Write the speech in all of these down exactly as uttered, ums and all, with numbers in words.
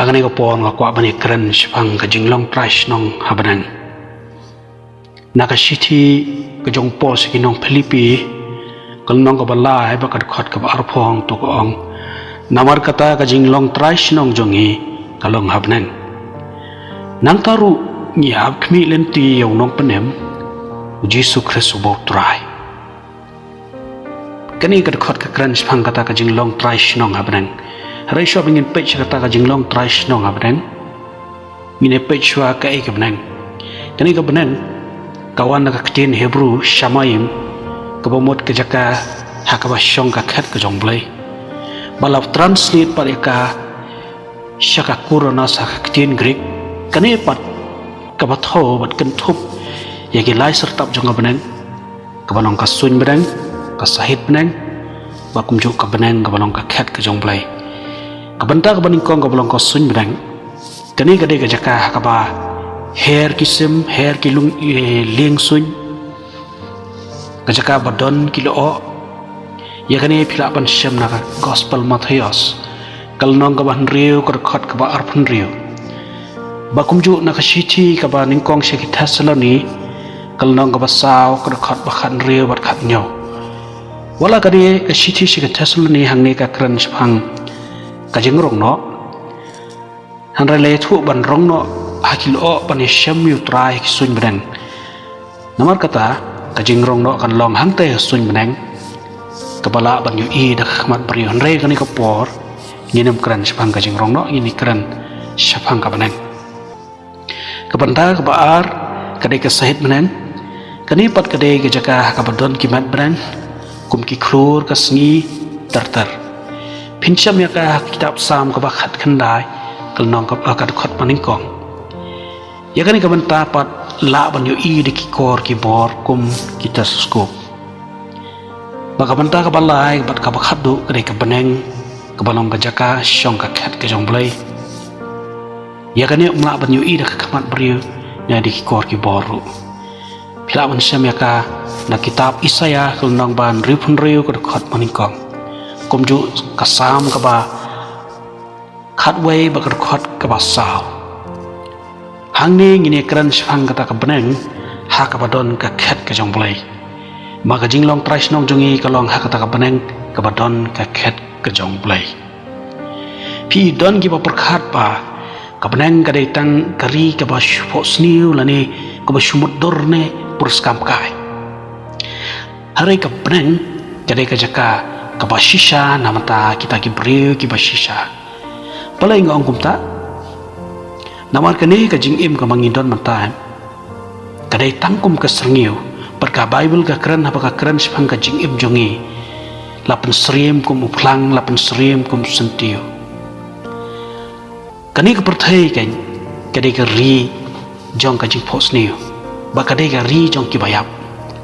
Kane ka por nga kwah ban ïakren shaphang ka jinglong trai shnong ha bneng. Na ka shithi ka jong u Paul sha ki nong Philippi, ka lynnong kaba lai bad ka dkhot kaba arphew hangto ka ong, namar kata ka jinglong trai shnong jong ngi ka long ha bneng. Nangta ruh ngi ap khmih lynti ïa u Nongpynim, u Jisu Khrist uba u Trai. Kane ka dkhot ka kren shaphang kata ka jinglong trai shnong ha bneng. Hynrei shuwa ba ngin peit sha kata ka jinglong trai shnong ha bneng, ngin ïa peit shuwa kaei ka bneng. Kane ka bneng ka wan na ka ktien Hebru shamayim, kaba mut ka jaka ha kaba shong ka khet ka jong U Blei. Ba la translate pat ïa ka sha ka kur na sa ka ktien Greek. Kane pat kaba thew bad kynthup ïa ki lai syrtap jong ka bneng, kaba long ka suiñ bneng, ka sahit bneng, bad kumjuh ka bneng kaba long ka khet ka jong U Blei. Ka bynta kaba nyngkong kaba long ka suiñ bneng. Kane ka dei ka jaka ha kaba her ki sim, her ki lung, eh, lieng suiñ. Ka jaka ba don ki lyoh. Ïa kane phi lah ban shem na ka Gospel Mathaios, ka lynnong kaba hynriew, ka dkhot kaba arphew hynriew. Bad kumjuh na ka shithi kaba nyngkong sha ki Thessaloni, ka lynnong kaba saw, ka dkhot ba khathynriew bad khathynñiew. Wat la kane ka shithi sha ki Thessaloni hangne ka kren shaphang ka jingrong noh, hynrei la ïathuh ban rong noh ha ki lyoh ban ïashem ïa u Trai ha ki suiñ bneng. Namar kata, ka jingrong noh kan long hangta ha suiñ bneng, kaba lah ban ïohi da ka khmat briew. Hynrei kane ka por ngin ym kren shaphang ka jingrong noh, ngin ïa kren shaphang ka bneng. Ka bynta kaba ar ka dei ka sahit bneng. Kane pat ka dei ka jaka ha kaba don ki met bneng, kum ki khlur, ka sngi, ter ter. Phin shem ïa ka ha ka kitab Salm kaba khatkhyndai, ka lynnong kaba, ka dkhot ba nyngkong. Ïa kane ka bynta pat lah ban ïohi da ki kor ki bor kum ki teleskop. Bad ka bynta kaba lai bad kaba khatduh ka dei ka bneng, kaba long ka jaka shong ka khet ka jong U Blei. Ïa kane ym lah ban ïohi da ka khmat briew ne da ki kor ki bor ruh. Phi lah ban shem ïa ka na kitab Isaïah, ka lynnong ba hynriewphew hynriew, ka dkhot ba nyngkong. Kumjuh ka Salm kaba khatwei bad ka dkhot kaba saw. Hangne ngin ïa kren shaphang kata ka bneng ha kaba don ka khet ka jong U Blei. Ma ka jinglong trai shnong jong ngi ka long ha kata ka bneng kaba don ka khet ka jong U Blei. Phi, don kiba pyrkhat ba ka bneng ka dei tang ka ri kaba shu phohsniew lane kaba shu mutdur ne pyrskam kai. Hynrei ka bneng ka dei ka jaka kaba shisha namar kita ki briew kiba shisha. Balei nga ong kumta? Namar kane ka jingim kaba ngi don mynta, ka dei tang kum ka syrngiew, bad ka Baibl ka kren haba ka kren shaphang ka jingim jong ngi, la pynsyriem kum u phlang, la pynsyriem kum u syntiew. Kane ka pyrthei kan, ka dei ka ri jong ka jingphohsniew, bad ka dei ka ri jong kiba ïap.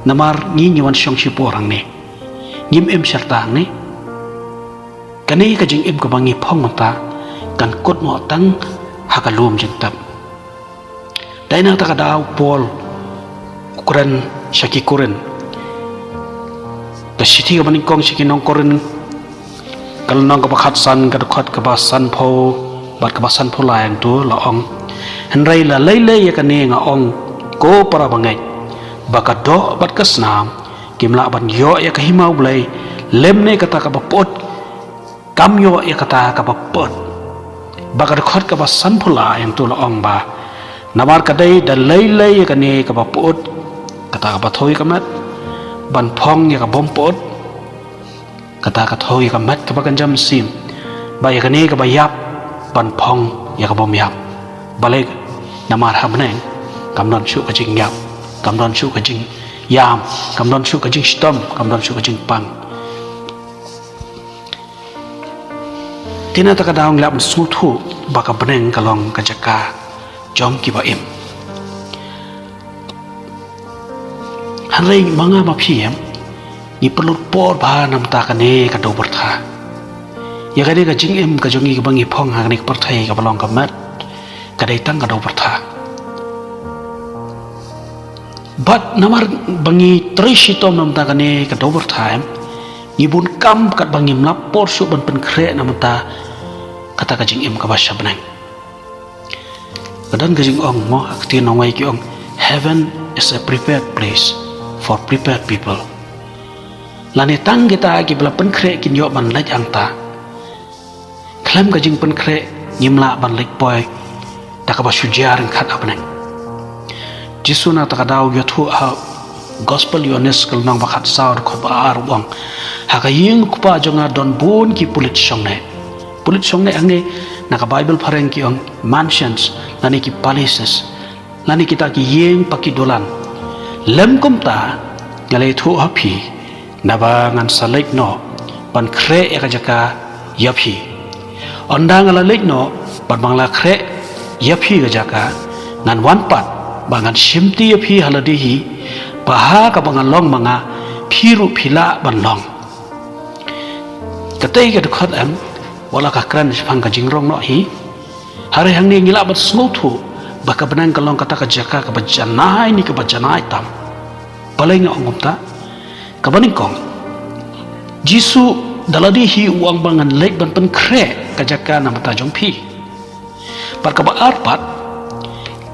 Namar ngi ngi wan shong shipor hangne, ngim im sharta hangne. Kane ka jingim kaba ngi phong mynta kan kut noh tang ha ka lum jingtep. Dei na kata ka daw u Paul u kren sha ki Korinth, ka shithi kaba nyngkong sha ki nong Korinth, ka lynnong kaba khatsan, ka dkhot kaba sanphew bad kaba sanphew lai, hangto la ong: Hynrei la lei lei ïa kane nga ong, ko para bangeit, ba ka doh bad ka snam kim lah ban ïoh ïa ka hima U Blei, lymne kata kaba pyut kam ïoh ïa kata kaba pyut. Bad ka dkhot kaba sanphew lai, hangto la ong ba: Namar ka dei da lei lei ïa kane kaba pyut, kata kaba thew ïa ka met, ban phong ïa ka bym pyut, kata ka thew ïa ka met kaba kynja mynsiem, bad ïa kane kaba ïap, ban phong ïa ka bym ïap. Balei? Namar ha bneng kam don shuh ka jingïap, kam don shuh ka jingïam, kam don shuh ka jingshitom, kam don shuh ka jingpang. Te na kata ka daw ngi lah ban sngewthuh ba ka bneng ka long ka jaka jong kiba im. Hynrei ma nga ma phi, em, ngi pynlut por bha na bynta kane ka dew pyrthei. Ïa kane ka jingim ka jong ngi kaba ngi phong ha kane ka pyrthei kaba long ka met, ka dei tang ka dew pyrthei. Bad namar ba ngi trei shitom na bynta kane ka dew pyrthei, em, ngi bun kam katba ngim lap por shuh ban pynkhreh na bynta kata ka jingim kaba sha bneng. Ka don ka jingong mo, ha ka ktien nongwei ki ong, "Heaven is a prepared place for prepared people." Lane tang kita kiba la pynkhreh kin ïoh ban leit hangta. Khlem ka jingpynkhreh ngim lah ban leit poi da kaba shu jia ryngkat ha bneng. Jisu na kata ka daw u ïathuh ha Gospel Ïoannis ka lynnong ba khatsaw dkhot ba ar u ong, "Ha ka ïing u Kpa jong nga don bun ki pulit shongneh." Pulit shongneh hangne na ka Baibl phareng ki ong mansions, lane ki palaces, lane kita ki ïing ba ki dulan. Lym kumta, nga la ïathuh ha phi, naba ngan sa leit noh ban khreh ïa ka jaka ïa phi. Ynda nga la leit noh bad ba nga la khreh ïa phi ka jaka, ngan wan pat ba ngan shimti ïa phi ha lade hi, ba ha kaba nga long ma nga, phi ruh phi lah ban long. Katei ka dkhot em, wat la ka kren shaphang ka jingrong noh hi, hynrei hangne ngi lah ban sngewthuh ba ka bneng ka long kata ka jaka kaba janai ne kaba janai tam. Balei nga ong kumta? Kaba nyngkong, Jisu da lade hi u ong ba ngan leit ban pynkhreh ka jaka na bynta jong phi. Bad kaba ar pat,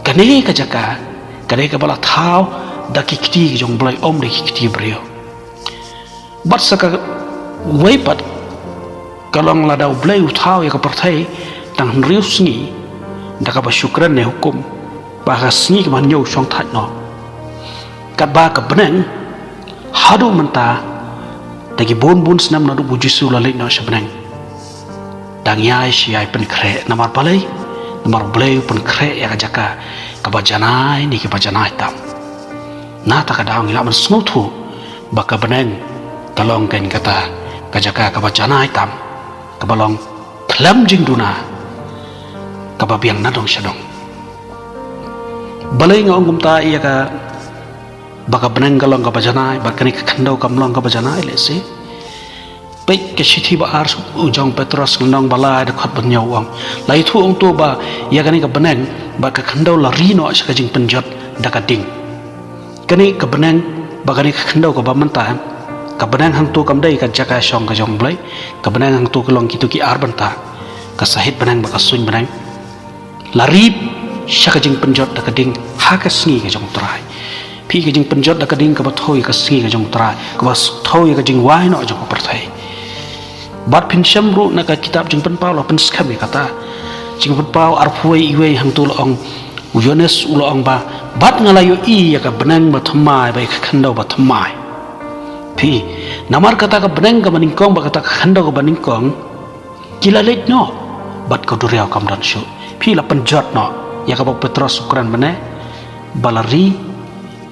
kane ka jaka ka dei kaba la thaw da ki kti ki jong U Blei, ym da ki kti briew. Bad sa kawei pat, ka long lada U Blei u thaw ïa ka pyrthei tang hynriew sngi da kaba shu kren ne hukum, ba ha ka sngi kaba hynñiew u shong thait noh. Katba ka bneng haduh mynta, da ki bun bun snem naduh ba u Jisu u la leit noh sha bneng, dang ïai shi ïai pynkhreh. Namar balei? Namar U Blei u pynkhreh ïa ka jaka kaba janai ne kaba janai tam. Na kata ka daw ngi lah ban sngewthuh ba ka bneng ka long keiñ kata ka jaka kaba janai tam, kaba long khlem jingduna, kaba biang nadong shadong. Balei nga ong kumta ïa ka, ba ka bneng ka long kaba janai bad kane ka khyndew kam long kaba janai? Lehse peit ka shithi ba ar u jong u Petros, lynnong ba lai, dkhot ba hynñiew u ong, la ïathuh hangto ba ïa kane ka bneng bad ka khyndew la ri noh sha ka jingpynjot da ka ding. Kane ka bneng bad kane ka khyndew kaba mynta, ka bneng hangto kam dei ka jaka shong ka jong U Blei. Ka bneng hangto ka long kito ki ar bynta, ka sahit bneng bad ka suiñ bneng. La ri sha ka jingpynjot da ka ding ha ka sngi ka jong U Trai. Phi, ka jingpynjot da ka ding kaba thew ïa ka sngi ka jong U Trai, kaba s-, thew ïa ka jingwai noh jong ka pyrthei. Bad phin shem ruh na ka kitab Jingpynpaw la pynskhem ïa kata. Jingpynpaw arphew wei, wei hangto la ong, u Ïoannis u la ong ba, bad nga la ïohi ïa ka bneng bathymmai bad ïa ka khyndew bathymmai. Phi, namar kata ka bneng kaba nyngkong bad kata ka khyndew kaba nyngkong ki la leit noh bad ka duriaw kam don shuh. Phi, la pynjot noh ïa kaba u Petros u kren mynne, ba la ri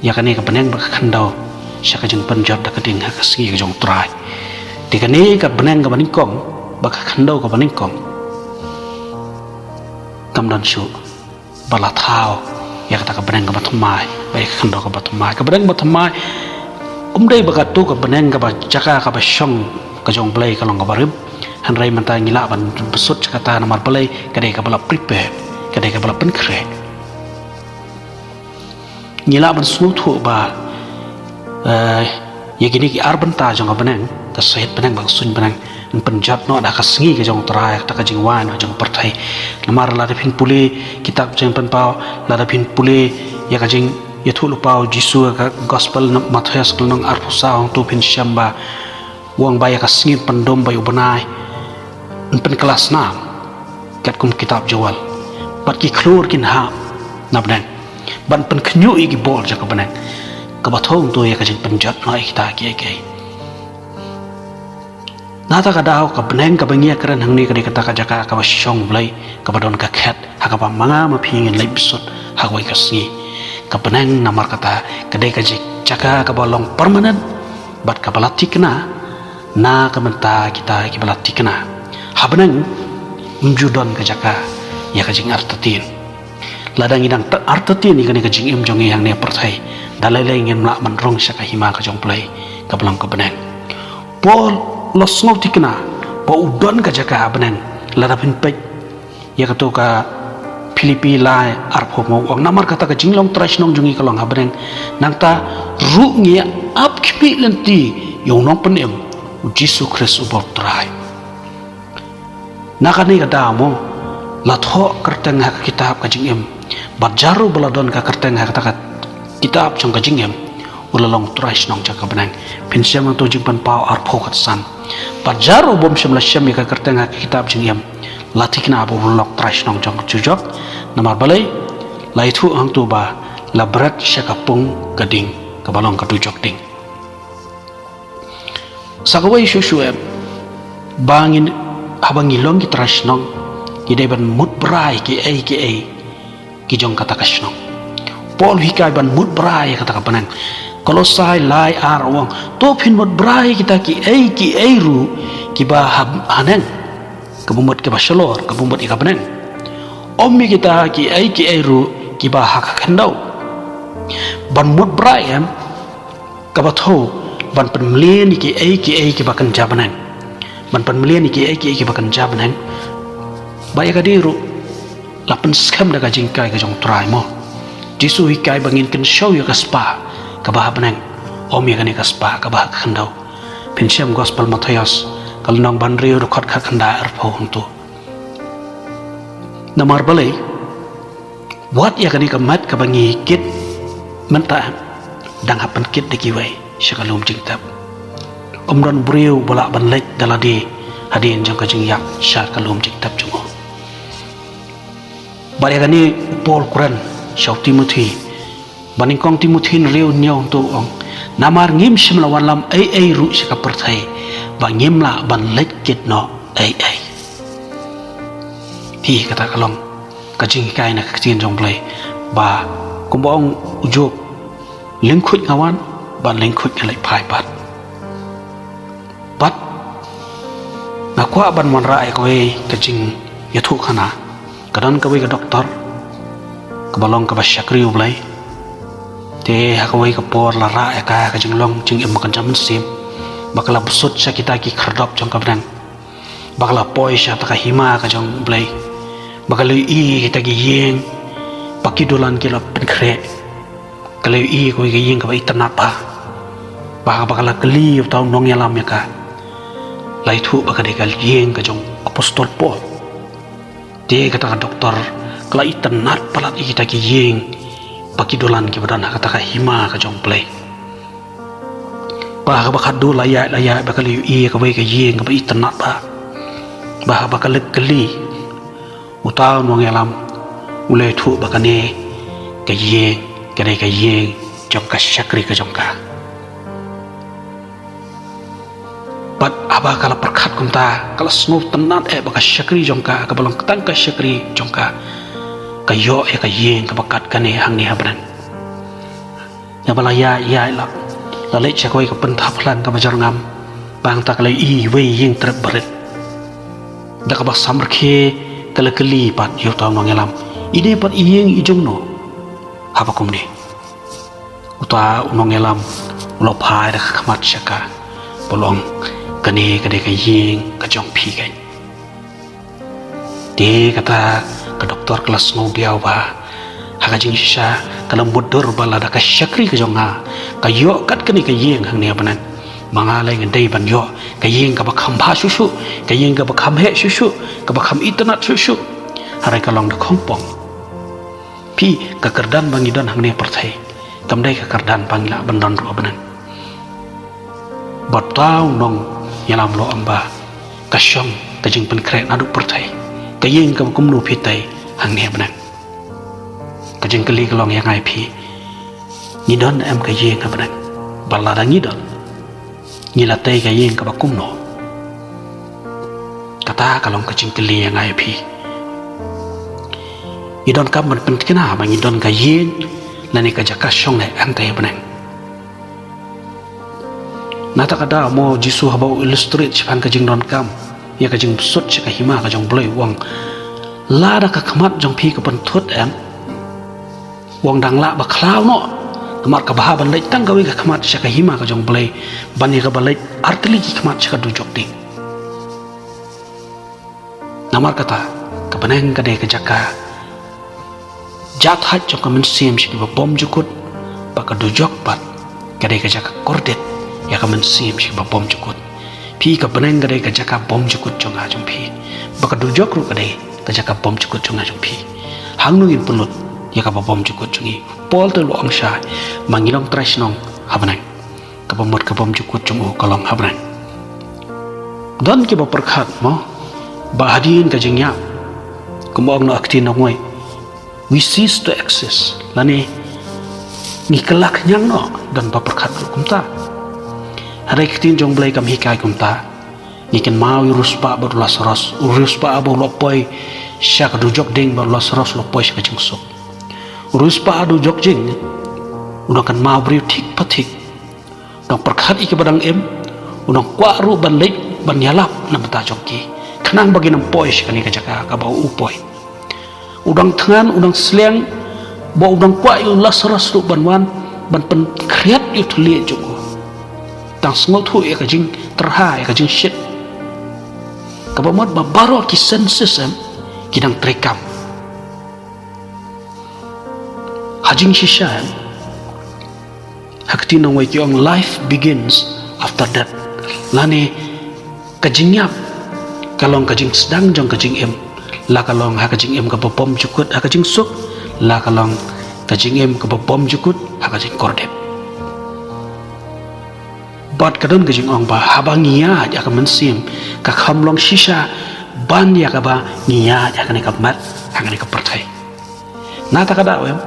ïa kane ka bneng bad ka khyndew sha ka jingpynjot da ka ding ha ka sngi ka jong U Trai. Te kane ka bneng kaba nyngkong bad ka khyndew kaba nyngkong kam don shuh, ba la thaw ïa kata ka bneng kaba thymmai bad ïa ka khyndew kaba thymmai. Ka bneng bathymmai ym dei ba kato ka bneng kaba jaka kaba shong ka jong U Blei ka long kaba rim, hynrei mynta ngi lah ban bsut sha kata. Namar balei? Ka dei kaba la prepare, ka dei kaba la pynkhreh. Ngi lah ban sngewthuh ba, eh, ïa kine ki ar bynta jong ka bneng, ka sahit bneng bad ka suiñ bneng, yn pynjot noh da ka sngi ka jong U Trai, kata ka jingwai noh jong ka pyrthei. Namar lada phin pule kitab Jingpynpaw, lada phin pule ïa ka jingïathuhlypa u Jisu ha ka Gospel Mathaios ka lynnong arphew saw, hangto phin shem ba u ong ba ïa ka sngi yn pyndum bad ïa u bnai yn pynkylla snam, katkum kitab Joel. Bad ki khlur kin hap na bneng, ban pynkhynñiuh ïa ki bor jong ka bneng. Kaba thew hangto ïa ka jingpynjot noh ïa kita kiei kiei. Na kata ka daw ka bneng kaba ngi ïa kren hangne ka dei kata ka jaka kaba shong U Blei, kaba don ka khet ha kaba ma nga ma phi ngin leit bsut ha kawei ka sngi. Ka bneng namar kata ka dei ka ji-, jaka kaba long permanent bad kaba la thikna na ka bynta kita kiba la thikna. Ha bneng ym ju don ka jaka ïa ka jingartatien. Lada ngi dang ta-, artatien ïa kane ka jingim jong ngi hangne ha pyrthei, da lei lei ngim lah ban rung sha ka hima ka jong U Blei kaba long ka bneng. Paul u la sngewthikna ba u don ka jaka ha bneng. Lada phin peit ïa kato ka Philippi lai arphew, ma u ong, namar kata ka jinglong trai shnong jong ngi ka long ha bneng, nangta ruh ngi ap khmih lynti ïa u Nongpynim, u Jisu Khrist uba U Trai. Na kane ka daw mo, la thoh kyrteng ha ka kitab ka jingim, Bad jar ruh ba la don ka kyrteng ha kata ka kitab jong ka jingim, u la long trai shnong jong ka bneng. Phin shem hangto Jingpynpaw arphew khatsan. Bad jar ruh bym shym la shem ïa ka kyrteng ha ka kitab jingim, la thikna ba u la long trai shnong jong ka dujok. Namar balei? La ïathuh hangto ba la bret sha ka pung ka ding kaba long ka dujok ding. Sa kawei shuh shuh em, ba ngin, haba ngi long ki trai shnong, ngi dei ban mut brai kiei kiei ki jong kata ka shnong. Paul u hikai ban mut brai ïa kata ka bneng. Kolosai lai ar u ong, to phin mut brai kita kiei kiei ruh kiba ha, haneng, kaba mut kiba shalor, kaba mut ïa ka bneng. Ym ïa kita kiei kiei ruh kiba ha ka khyndew. Ban mut brai em, kaba thew ban pynmlien ïa kiei kiei kiba kynja bneng. Ban pynmlien ïa kiei kiei kiba kynja bneng. Ba ïa kane ruh la pynskhem da ka jinghikai ka jong u Trai mo. Jisu u hikai ba ngin kynshew ïa ka spah kaba ha bneng, ym ïa kane ka spah kaba ha ka khyndew. Phin shem Gospel Mathaios ka lynnong ba hynriew, dkhot khatkhyndai arphew hangto. Namar balei? Wat ïa kane ka met kaba ngi kit mynta, dang hap pynkit da kiwei sha ka lum jingtep. Ym don briew ba lah ban leit da lade hadien jong ka jingïap sha ka lum jingtep jong u. Bad ïa kane u Paul u kren sha u Timothi, ba nyngkong Timothi hynriew hynñiew hangto u ong, namar ngim shym la wanlam ei ei ruh sha ka pyrthei ba ngim lah ban leit kit noh ei ei. Te kata ka long ka jinghikai na ka ktien jong u Blei, ba kumba ong u Job, lyngkhuid nga wan, bad lyngkhuid nga leit phai pat. Bad nga kwah ban wanrah ïa kawei ka jingïathuhkhana. Ka don kawei ka doktor kaba long kaba shakri U Blei. Te ha kawei ka por la rah ïa ka ka jinglong jingim ba kynja mynsiem, ba ka la bsut sha kita ki khyrdop jong ka bneng, ba ka la poi sha kata ka hima ka jong U Blei, ba ka la ïohi kita ki ïing ba ki dulan ki la pynkhreh. Ka la ïohi kawei ka ïing kaba itynnat bha, ba, ba ka la kylli uta u nongïalam ïa ka, la ïathuh ba ka dei ka ïing ka jong u Apostol Paul. Te kata ka doktor ka la itynnat palat ïa kita ki ïing ba ki dulan kiba don ha kata ka hima ka jong U Blei. Ba ha kaba khatduh la ïaid la ïaid ba ka la ïohi ïa kawei ka ïing kaba itynnat bha, ba haba ka la kylli, uta u nongïalam u la ïathuh ba kane ka ïing ka dei ka ïing jong ka shakri ka jong ka. Bad haba ka la pyrkhat kumta, ka la sngewtynnat eh ba ka shakri jong ka, kaba long tang ka shakri jong ka, ka ïoh ïa ka ïing kaba kat kane hangne ha bneng. Ïa ba la ïaid ïaid la, la leit sha kawei ka pynthaplang kaba jyrngam, ba hangta ka la ïohi iwei ïing trep barit. Da kaba samrkhie ka la kylli pat ïa uta u nongïalam, ine pat ïing i jongno? Haba kumne, uta u nongïalam u la phai da ka khmat sha ka, bad u ong, kane ka dei ka ïing ka jong phi keiñ. Te kata ka doktor ka la sngewdiaw bha. Ha ka jingshisha ka la mutdur ba lada ka shakri ka jong nga ka ïoh kat kane ka ïing hangne ha bneng, ma nga lei nga dei ban ïoh ka ïing kaba kham bha shuh shuh, ka ïing kaba kham heh shuh shuh, kaba kham itynnat shuh shuh. Hynrei ka long da khongpong. Phi, ka kyrdan ba ngi don hangne ha pyrthei kam dei ka kyrdan ba ngi lah ban don ruh ha bneng. Bad uta u nongïalam u la ong ba ka shong ka jingpynkhreh naduh pyrthei, ka ïing kaba kumno phi tei hangne ha bneng? Ka jingkylli ka long ïa nga ïa phi, ngi don em ka ïing ha bneng? Bad lada ngi don, ngi la tei ka ïing kaba kumno? Kata ka long ka jingkylli ïa nga ïa phi. Ngi donkam ban pynthikna ba ngi don ka ïing lane ka jaka shong ne em tei ha bneng. Nata ka daw mo Jisu haba u illustrate shaphang ka jingdonkam ïa ka jingbsut sha ka hima ka jong U Blei u ong, lada ka khmat jong phi ka pynthut em, u ong dang lah ba khlaw noh. Namar ka bha ban leit tang kawei ka khmat sha ka hima ka jong U Blei, ban ïa kaba leit artylli ki khmat sha ka dujok ding. Namar kata, ka bneng ka dei ka jaka jahthait jong ka mynsiem sha kiba bymjukut, bad ka dujok pat ka dei ka jaka kordit ïa ka mynsiem sha kiba bymjukut. Phi, ka bneng ka dei ka jaka bymjukut jong nga jong phi, bad ka dujok ruh ka dei ka jaka bymjukut jong nga jong phi. Hangno ngin pynlut? ïa kaba bymjukut jong ngi. Paul te u la ong shai, ma ngi long trai shnong ha bneng, kaba mut ka bymjukut jong u ka long ha bneng. Don kiba pyrkhat mo, ba hadien ka jingïap, kumba ong noh ha ka ktien nongwei, we cease to exist, lane ngi kylla khñiang noh, don ba pyrkhat ruh kumta. Hynrei ka ktien jong U Blei kam hikai kumta. Ngi kynmaw ïa u riewspah bad u Lasaros, u riewspah ba u la poi sha ka dujok ding bad u Lasaros u la poi sha ka jingsuk. U riewspah dujok ding u dang kynmaw briew thik pa thik, u dang pyrkhat ïa kiba dang im, u dang kwah ruh ban leit ban ïalap na bynta jong ki, khnang ba kin ym poi sha kane ka jaka kaba u poi. U dang thngan, u dang sliang, ba u dang kwah ïa u Lasaros ruh ban wan ban pynkhriat ïa u thylliej jong u. Dang sngewthuh ïa ka jingtyrha, ïa ka jingshit. Kaba mut ba baroh ki senses em, ki dang treikam. Ha jingshisha em, ha ka ktien nongwei ki ong, life begins after death. Lane ka jingïap ka long ka jingsdang jong ka jingim. La ka long ha ka jingim kaba bymjukut ha ka jingsuk, la ka long ka jingim kaba bymjukut ha ka jingkordit. Bad ka don ka jingong ba haba ngi ïaid ha ka mynsiem, ka kham long shisha ban ïa kaba ngi ïaid ha kane ka met, ha kane ka pyrthei. Na kata ka daw em,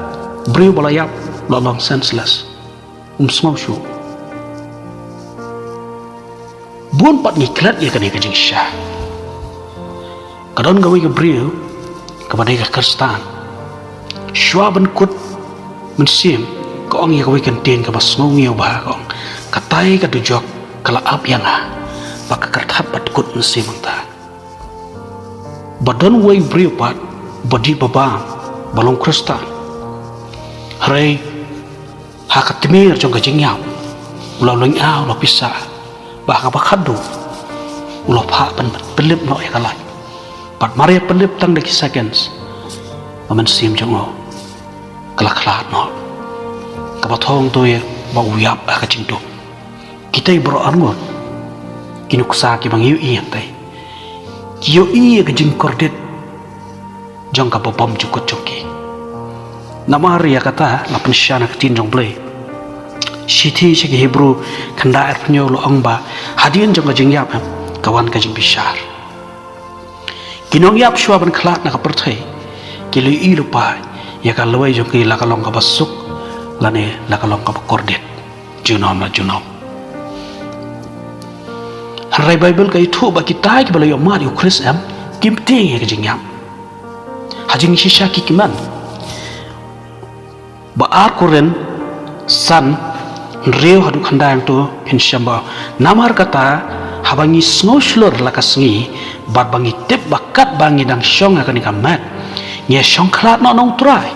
briew ba la ïap la long senseless. Um sngew shuh. Bun pat ngi klet ïa kane ka jingshisha. Ka don kawei ka briew kaba dei ka Khristan. Shuwa ban kut mynsiem, ka ong ïa kawei ka ktien kaba sngew ngiew bha, ka ong, katai ka dujok ka la ap ïa nga ba ka kyrthat ban kut mynsiem hangta. Ba don uwei u briew pat ba dih ba bam, ba long Khristan. Hynrei ha ka tmier jong ka jingïap, u la lynga, u la pisa, ba ha kaba khatduh u la phah ban pynlip noh ïa ka light. Bad mar ïa pynlip tang da ki seconds, ka mynsiem jong u ka la khlad noh. Kaba thong to ïa ba u ïap ha ka jingdum. Kitei baroh arngut ki nuksa kiba ngi ïohi hangtei, ki ïohi ïa ka jingkordit jong kaba bymjukut jong ki. Namar ïa kata la pynshai na ka ktien jong U Blei. Shithi sha ki Hebru khyndai arphew hynñiew la ong ba hadien jong ka jingïap em, ka wan ka jingbishar. Ki nongïap shuwa ban khlad na ka pyrthei ki la ïohi lypa ïa ka lawei jong ki, la ka long kaba suk lane la ka long kaba kordit, junom la junom. Hynrei Baibl ka ïathuh ba kitai kiba la ïoh mad ïa U Khrist em, kim tieng ïa ka jingïap. Ha jingshisha ki kmen. Ba ar Korinth san, hynriew haduh khyndai, hangto phin shem ba, namar kata, haba ngi sngew shlur la ka sngi, bad ba ngi tip ba katba ngi dang shong ha kane ka met, ngi ïa shong khlad noh na U Trai.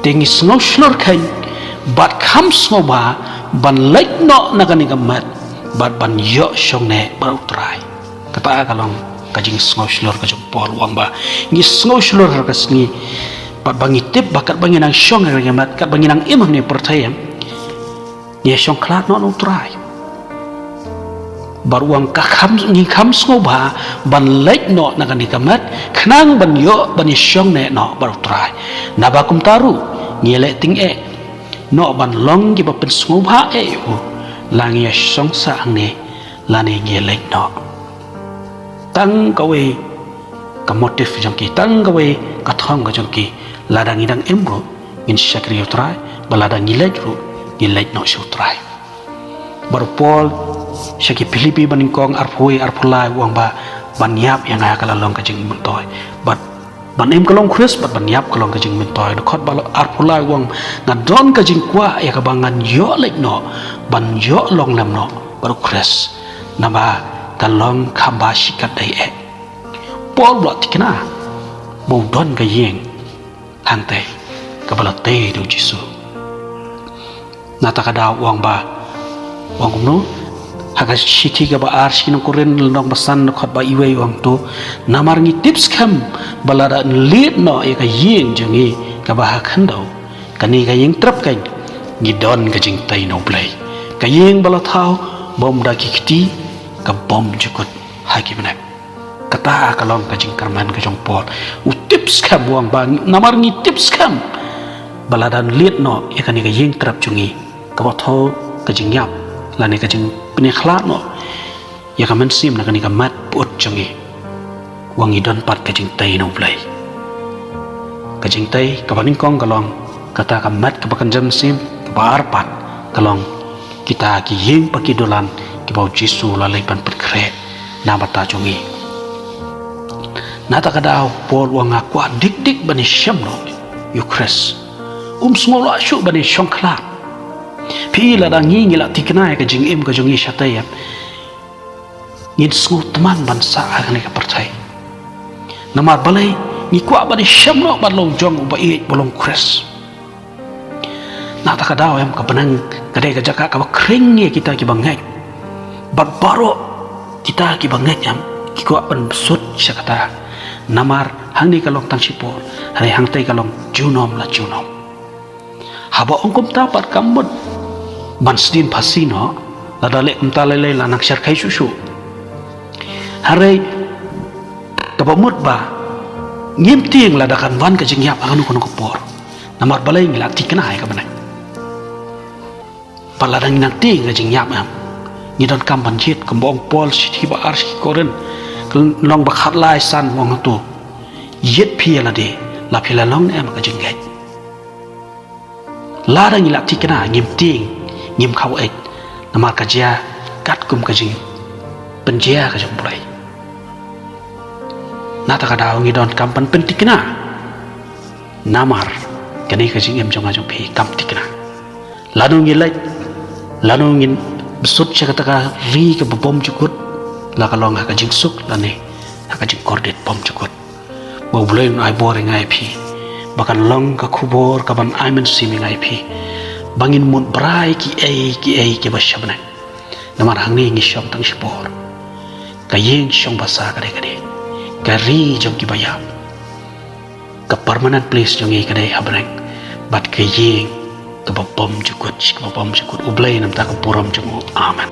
Te ngi sngew shlur kheiñ bad kham sngewbha ban leit noh na kane ka met bad ban ïoh shong ne bad U Trai. Kata ka long ka jingsngew shlur ka jong u Paul, u ong ba ngi sngew shlur ha ka sngi bad ba ngi tip ba katba ngi nang shong ha kane ka met, katba ngi nang im ha kane ka pyrthei, ngi ïa shong khlad noh na U Trai. Bad u ong ka kham, ngi kham sngewbha ban leit noh na kane ka met khnang ban ïoh ban ïa shong ne noh bad U Trai. Naba kumta ruh ngi ïa leh tyngeh noh ban long kiba pynsngewbha eh ïa u, la ngi ïa shong sah hangne lane ngi ïa leit noh. Tang kawei ka motive jong ki, tang kawei ka thong ka jong ki, lada ngi dang im ruh ngin shakri ïa U Trai, bad lada ngi leit ruh ngi leit noh sha U Trai. Bad u Paul sha ki Philippi ba nyngkong arphew wei arphew lai u ong ba ban ïap ïa nga ka la long ka jingmyntoi, bad ban im ka long Khrist, bad ban ïap ka long ka jingmyntoi. Dkhot ba arphew lai u ong, nga don ka jingkwah ïa kaba ngan ïoh leit noh ban ïoh long lem noh bad u Khrist, naba ka long kham ba shikatdei eh. Paul u la thikna ba u don ka ïing hangtei kaba la tei da u Jisu. Nata ka daw u ong ba, u ong kumno? Ha ka shithi kaba ar sha ki nong Korinth lynnong ba san dkhot ba wei u ong to, namar ngi tip skhem ba lada ngi leit noh ïa ka ïing jong ngi kaba ha khyndew, kane ka ïing trep keiñ, ngi don ka jingtei na U Blei. Ka ïing ba la thaw bym da ki kti, ka bymjukut ha ki bneng. Kata ka long ka jingkyrmen ka jong u Paul. U tip skhem, u ong ba namar ngi tip skhem ba la dang liat noh ïa kane ka ïing trep jong ngi, kaba thoh ka jingïap lane ka jingpynïakhlad noh ïa ka mynsiem na kane ka met pyut jong ngi, wa ngi don pat ka jingtei na U Blei. Ka jingtei kaba nyngkong ka long kata ka met kaba kynja mynsiem, kaba ar pat ka long kita ki ïing pa ki dulan kiba U Jisu u la leit ban pynkhreh na bynta jong ngi. Na kata ka daw Paul u ong, nga kwah dik dik ban ïashem noh ïa U Khrist. Um sngew lah shuh ban ïashong khlad. Phi, lada ngi, ngi la thikna ïa ka jingim ka jong ngi shatei, ngin sngew tymmen ban sah ha kane ka pyrthei. Namar balei? Ngi kwah ban ïashem noh bad long jong uba ïeit, ba long Khrist. Na kata ka daw em, ka bneng ka dei ka jaka kaba khring ïa kita kiba ngeit. Bad baroh kita kiba ngeit em, ki kwah ban bsut sha kata. Namar hangne ka long tang shipor, hynrei hangtei ka long junom la junom. Haba ong kumta pat kam mut ban sdien phasi noh, lada leh kumta lei lei la nang shyrkhei shuh shuh. Hynrei kaba mut ba ngim tieng lada kan wan ka jingïap ha kano kano ka por. Namar balei? Ngi la thikna ïa ka bneng. Bad lada ngi nang tieng ka jingïap em, ngi donkam ban jied, kumba ong Paul shithi ba ar sha ki Korinth, ka lynnong ba khatlai, san, u ong hato: Ïeit phi ïa lade, la phi la long ne em ha ka jingngeit. Lada ngi la thikna, ngim tieng, ngim khaw eit, namar ka jia katkum ka jingpynjia ka jong U Blei. Na kata ka daw ngi donkam ban pynthikna. Namar kane ka jingim jong nga jong phi kam thikna. Lano ngi leit, lano ngin bsut sha kata ka ri kaba bymjukut, la ka long ha ka jingsuk lane ha ka jingkordit bymjukut. Ba U Blei un ai bor ïa nga ïa phi, ba kan long ka khubor kaban ai mynsiem ïa nga ïa phi, ba ngin mut brai kiei kiei kiba sha bneng. Namar hangne ngi shong tang shipor. Ka ïing shong basa ka dei, ka dei ka ri jong kiba ïap. Ka permanent place jong ngi ka dei ha bneng. Bad ka ïing kaba bymjukut, kaba bymjukut. U Blei un ai ka burom jong u. Amen.